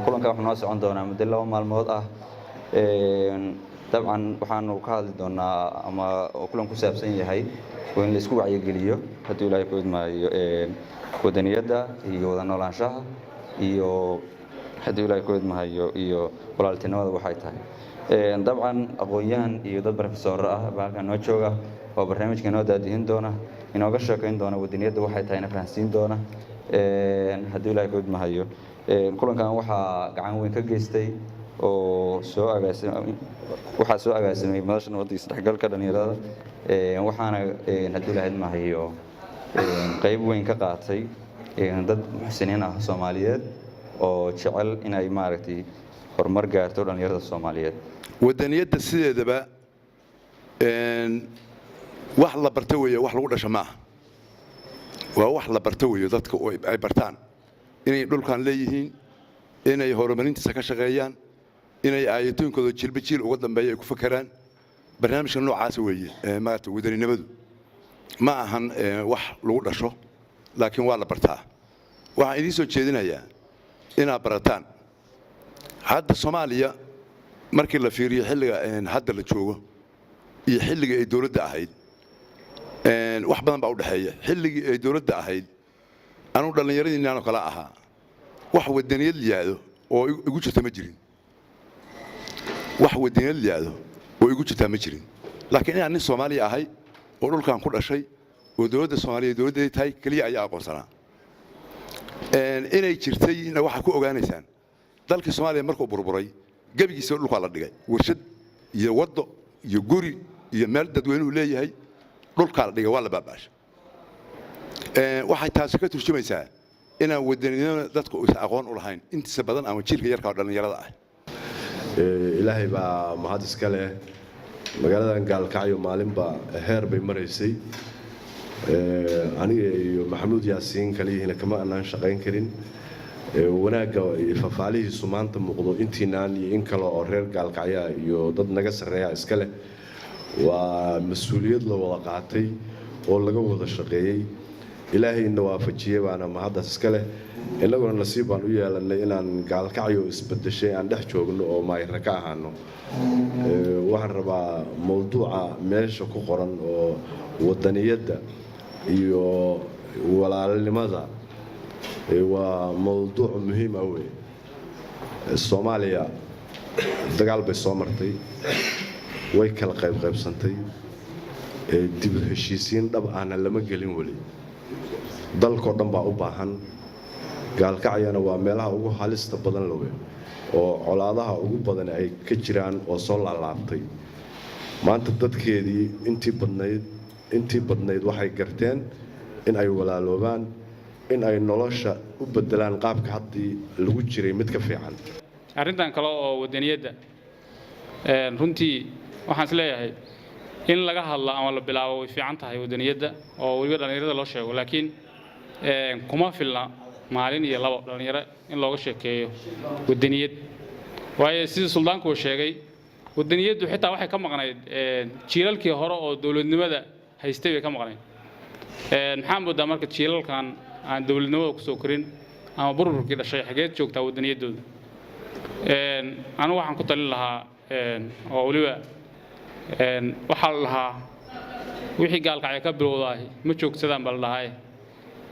Kulanka wuxuu noo socon doonaa muddo 2 maalmood ah. Dabcan waxaanu ka hadli doonaa ama kulan ku saabsan yahay oo in la isku wacyigeliyo, hadduu Ilaahay ku idmaayo, wadaniyadda iyo wada noolaanshaha iyo, hadduu Ilaahay ku idmahayo, iyo walaaltinimada waxay tahay. Dabcan aqoon-yahan iyo dad professor ah baa halkan noo jooga oo barnaamijka inoo daadihin doona, inooga sheekayn doona wadaniyadda waxay tahayna fahansiin doona, hadduu Ilaahay ku idmahayo. Kulankan waxaa gacan weyn ka geystay oo soo agaasimay, waxaa soo agaasimay Madasha Nabadda iyo Isdhexgalka Dhalinyarada, waxaana, hadduu Ilaahay idmahayo, qayb weyn ka qaatay dad muxsiniin ah Soomaaliyeed oo jecel inay maaragtay horumar gaarto dhalinyarada Soomaaliyeed. Wadaniyadda sideedaba wax la barto weeye, wax lagu dhasho maaha. Waa wax la barto weeye, dadka ay bartaan inay dhulkan leeyihiin, inay horumarintiisa ka shaqeeyaan, inay aayatooyinkooda jiilba jiil uga dambeeya ay ku fakeraan. Barnaamijka noocaasa weeye maarata wadaninimadu. Ma ahan wax lagu dhasho, laakiin waa la bartaa. Waxaan idiin soo jeedinayaa inaad barataan. Hadda Soomaaliya markii la fiiriyo, xilliga hadda la joogo iyo xilligii ay dowladda ahayd, wax badan baa u dhexeeya. Xilligii ay dowladda ahayd, anugu dhallinyaradiinnaanoo kale ahaa, wax wadaniyad liyaado oo igu jirta ma jirin. Wax wadaniyad liyaado oo igu jirtaa ma jirin, laakiin inaan nin Soomaaliya ahay oo dhulkan ku dhashay oo dowladda Soomaaliya dowladdeedii tahay keliya ayaa aqoonsanaa. Inay jirtayna waxaa ku ogaanaysaan dalkii Soomaaliya markuu burburay, gebigiisa dhulkaa la dhigay. Warshad iyo waddo iyo guri iyo meel dadweynuhu leeyahay dhulkaa la dhigay, waa la baabaashay. Waxay taasi ka turjumaysaa inaan wadaninimada dadku uusan aqoon u lahayn intiisa badan, ama jiilka yarka oo dhallinyarada ah. Ilaahay baa mahad iska leh. Magaaladan Gaalkacyo maalinba heer bay maraysay. Aniga iyo Maxamuud Yaasiin kaliyihiina kama anaan shaqayn karin. Wanaagga iyo fafaalihiisu maanta muuqdo, intiinaan iyo in kale oo reer Gaalkacyaa iyo dad naga sarreeya iska leh. Waa mas-uuliyad la wada qaatay oo laga wada shaqeeyey. Ilaahayna waafajiyey baana mahaddaas iska leh. Innaguna nasiib baan u yeelanay inaan Gaalkacyo isbedeshay aan dhex joogno oo maayra ka ahaano. Waxaan rabaa mowduuca meesha ku qoran oo wadaniyadda iyo walaalnimada waa mowduuc muhiim ah wey. Soomaaliya dagaal bay soo martay, way kala qaybqaybsantay, dib u heshiisiin dhab ahna lama gelin weli. Dalkoo dhan baa u baahan. Gaalkacyana waa meelaha ugu halista badan lowe oo colaadaha ugu badan ay ka jiraan oo soo laalaabtay. Maanta dadkeedii intii badnayd waxay garteen in ay walaaloobaan, in ay nolosha u bedelaan qaabka haddii lagu jiray mid ka fiican. Arrintan kale oo wadaniyadda, runtii waxaan is leeyahay in laga hadlo ama la bilaabo way fiican tahay wadaniyadda, oo weliba dhallinyarada loo sheego, laakiin kuma filna maalin iyo labo dhallinyaro in looga sheekeeyo wadaniyad. Waayo, sidii suldaanku uu sheegay, wadaniyaddu xitaa waxay ka maqnayd jiilalkii hore oo dowladnimada haystay bay ka maqnayd. Maxaa moodaa marka jiilalkan aan dowladnimada kusoo korin ama burburkii dhashay, xageed joogtaa wadaniyaddooda? Anigu waxaan ku talin lahaa, oo weliba waxaa la dhahaa wixii Gaalkacyo ka bilowdaahi ma joogsadaan baa la dhahaa.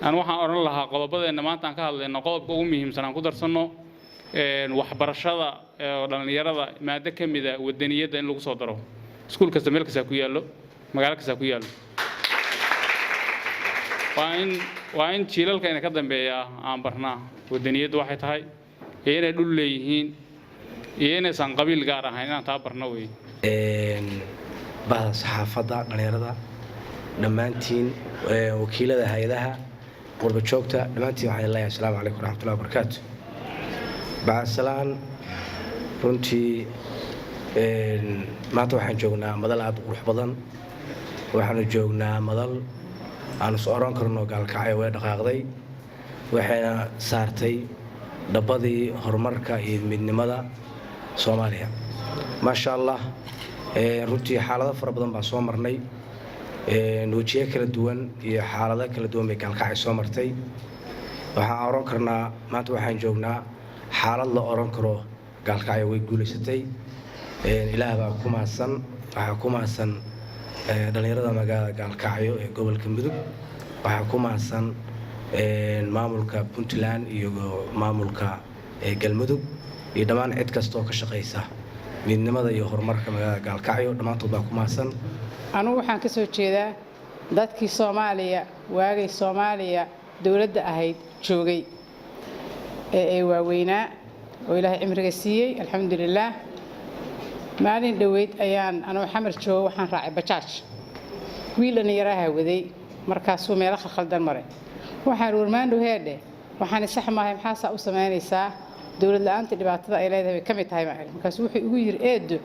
Anigu waxaan odhan lahaa qodobadeenna maanta aan ka hadlayno, qodobka ugu muhiimsan aan ku darsanno waxbarashada oo dhallinyarada maado ka mida wadaniyadda in lagu soo daro, iskuul kasta, meel kasta ku yaallo, magaalo kasta ku yaallo. Waa in jiilalka ina ka dambeeya aan barnaa wadaniyaddu waxay tahay iyo inay dhul leeyihiin iyo inaysan qabiil gaar ahayn. Inaan taa barno wey. Bahda saxaafadda, dhallinyarada dhammaantiin, wakiilada hay-adaha, qurba joogta dhammaantiin, waxaan leeyahay asalaamu calaykum waraxmatullahi wabarakaatu. Bacadsalaan, runtii maanta waxaan joognaa madal aad u qurux badan. Waxaanu joognaa madal aan is oran karno Gaalkacyo way dhaqaaqday, waxayna saartay dhabbadii horumarka iyo midnimada Soomaaliya, maasha Allah. Runtii xaalado fara badan baan soo marnay, wejiyo kala duwan iyo xaalado kala duwan bay Gaalkacyo soo martay. Waxaan oran karnaa maanta waxaan joognaa xaalad la oran karo Gaalkacyo way guulaysatay. Ilaah baa ku mahadsan. Waxaa ku mahadsan dhallinyarada magaalada Gaalkacyo ee gobolka Mudug. Waxaa ku mahadsan maamulka Puntland iyo maamulka Galmudug iyo dhammaan cid kasta oo ka shaqaysa midnimada iyo horumarka magaalada Gaalkacyo. Dhammaantood baa ku mahadsan. Anugu waxaan ka soo jeedaa dadkii Soomaaliya waagay Soomaaliya dowladda ahayd joogay ee ay waaweynaa oo Ilaahay cimriga siiyey, alxamdulilaah. Maalin dhoweyd ayaan anuu Xamar joogo waxaan raacay bajaaj. Wiil dhallinyaraha waday, markaasuu meelo khalkhaldan maray. Waxaan warmaandhow heedhe, waxaan sax maahay, maxaasaa u samaynaysaa? Dowlad la'aanta dhibaatada ay leedahay bay ka mid tahay, ma. Markaasuu wuxuu igu yidhi: "Eedo,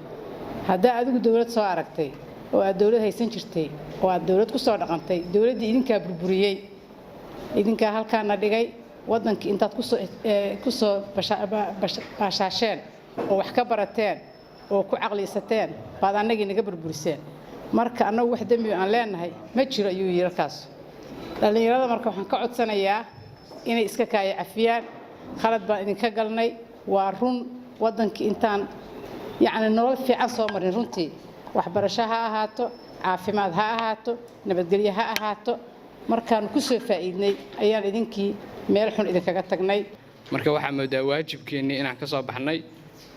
haddaa adigu dowlad soo aragtay oo aad dowlad haysan jirtay oo aad dowlad ku soo dhaqantay, dowladdii idinkaa burburiyey, idinkaa halkaana dhigay waddankii intaad kusoo baashaasheen oo wax ka barateen oo ku caqlisateen baad annagii naga burburiseen. Marka annagu wax dembi aan leenahay ma jiro," ayuu yidhi. Halkaas dhallinyarada marka waxaan ka codsanayaa inay iska kaaya cafiyaan. Khalad baan idinka galnay, waa run. Waddankii intaan yacni nolol fiican soo marin runtii, waxbarasho ha ahaato, caafimaad ha ahaato, nabadgelyo ha ahaato, markaanu ku soo faa'iidnay ayaan idinkii meel xun idinkaga tagnay. Marka waxaa moodaa waajibkeennii inaan ka soo baxnay,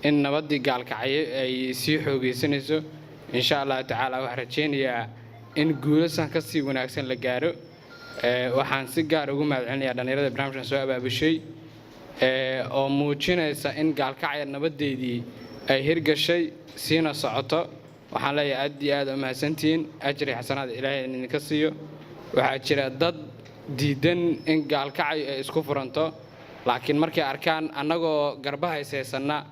in nabaddii Gaalkacyo ay sii xoogaysanayso, insha Allahu tacaala. Waxaan rajaynayaa in guulasan ka sii wanaagsan la gaaro. Waxaan si gaar ugu mahadcelinayaa dhallinyarada barnaamijkan soo abaabushay oo muujinaysa in Gaalkacyo nabaddeedii ay hirgashay, siina socoto. Waxaan leeyahay aad iyo aad u mahadsantihiin, ajri xasanaad Ilaahay idinka siiyo. Waxaa jira dad diidan in Gaalkacyo ay isku furanto, laakiin markay arkaan annagoo garbaha ishaysanna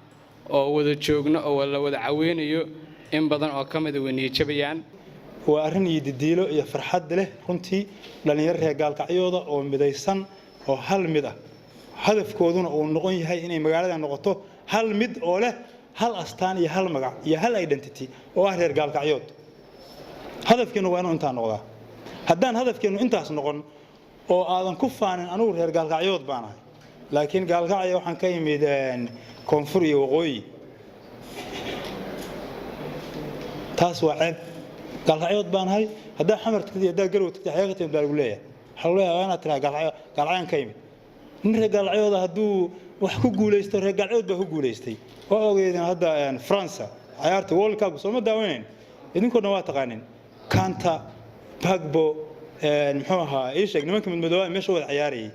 oo wada joogno oo la wada caweynayo, in badan oo ka mida way niyadjabayaan. Waa arrin iyo didiilo iyo farxad leh runtii, dhallinyaro reer Gaalkacyooda oo midaysan oo hal mid ah, hadafkooduna uu noqon yahay inay magaalada noqoto hal mid oo leh hal astaan iyo hal magac iyo hal identity oo ah reer Gaalkacyood. Hadafkeennu waa inuu intaa noqdaa. Haddaan hadafkeennu intaas noqon oo aadan ku faanin "Anigu reer Gaalkacyood baan ahay, laakiin Gaalkacyo waxaan ka yimid koonfur iyo waqooyi," taas waa ceeb. Gaalkacyood baan ahay, haddaa Xamar tagtid iyo haddaa Garow tagtid, xayaa ka timid baa lagu leeyahay. Waxaa lagu leeyahay waa inaad tiraa Gaalkacyaan ka yimid. Nin reer Gaalkacyooda hadduu wax ku guulaysto, reer Gaalcyood baa ku guulaystay. Waa ogeydeen hadda Faransa cayaarta World Cup, sooma daawanayn? Idinkoo dhan waa taqaanin Kante, Pogba, muxuu ahaa, ii sheeg nimanka madmadooba meesha wada cayaarayay,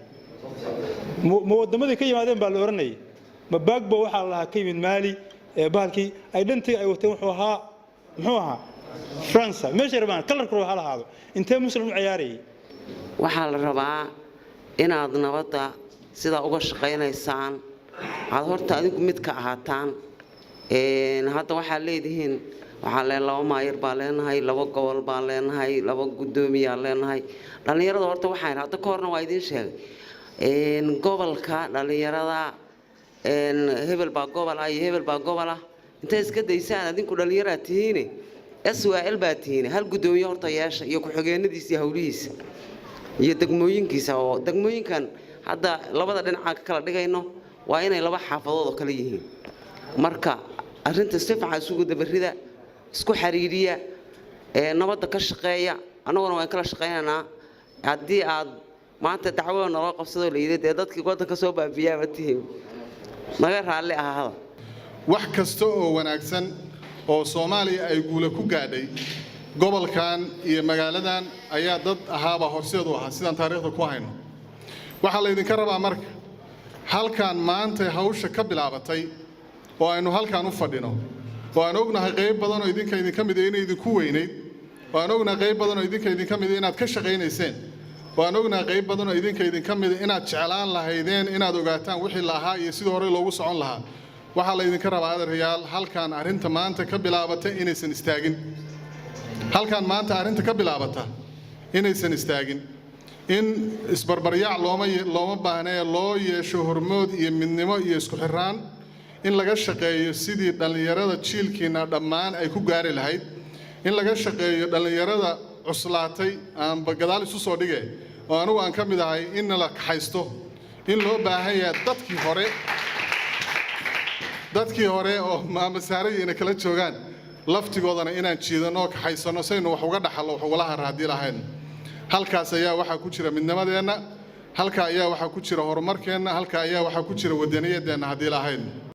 ma wadamadii ka yimaadeen baa la oranayay? Ma Pogba waxaa la lahaa ka yimid Maali? Bahalkii identity ay wateen wuxuu ahaa, muxuu ahaa? Faransa. Meeshay rabaan kalarka ha lahaado, intee muslim u cayaarayay? Waxaa la rabaa inaad nabadda sidaa uga shaqaynaysaan, aad horta adinku mid ka ahaataan. Hadda waxaad leedihiin, waxaan leen laba maayar baan leenahay, laba gobol baan leenahay, laba guddoomiyaa leenahay. Dhallinyarada horta waxaan hadda ka horna waa idiin sheegay, gobolka dhallinyarada hebel baa gobol ah iyo hebel baa gobol ah intay iska daysaan, adinku dhallinyaraad tihiine, SYL baa tihiine, hal guddoomiye horta yeesha iyo ku-xigeenadiisa iyo howlihiisa iyo degmooyinkiisa. Oo degmooyinkan hadda labada dhinacaan ka kala dhigayno waa inay laba xaafadood oo kale yihiin. Marka arrinta si fiican isugu dabarida, isku xiriiriya, ee nabadda ka shaqeeya. Annaguna waan kala shaqaynaynaa. Haddii aad maanta dacwada naloo qabsadoo la yidhi dee dadkii waddanka soo baabiyaa ma tihiin, naga raalli ahaada. Wax kasta oo wanaagsan oo Soomaaliya ay guula ku gaadhay, gobolkan iyo magaaladan ayaa dad ahaabaa horseed u ahaa, sidaan taariikhda ku hayno. Waxaa laydinka rabaa marka halkan maanta hawsha ka bilaabatay oo aynu halkan u fadhino, oo aan ognahay qayb badan oo idinka idinka mid inay idinku weynayd, oo aan ognahay qayb badan oo idinka idinka mid inaad ka shaqaynayseen, oo aan ognahay qayb badan oo idinka idinka mid inaad jeclaan lahaydeen inaad ogaataan wixii la ahaa iyo sidii horey loogu socon lahaa. Waxaa laydinka rabaa, adeerayaal, halkan arrinta maanta ka bilaabatay inaysan istaagin. Halkan maanta arrinta ka bilaabata inaysan istaagin, in isbarbaryaac looma baahnee loo yeesho hormood iyo midnimo iyo isku xirraan, in laga shaqeeyo sidii dhallinyarada jiilkiina dhammaan ay ku gaari lahayd, in laga shaqeeyo dhallinyarada cuslaatay aanba gadaal isu soo dhige oo anigu aan ka mid ahay, in la kaxaysto, in loo baahan yahay dadkii hore oo maamasaarayina kala joogaan laftigoodana inaan jiidanno oo kaxaysanno, saynu wax uga dhaxallo, wax ugala harra haddii lahayn. Halkaas ayaa waxaa ku jira midnimadeenna, halka ayaa waxaa ku jira horumarkeenna, halka ayaa waxaa ku jira wadaniyadeenna haddii lahayn.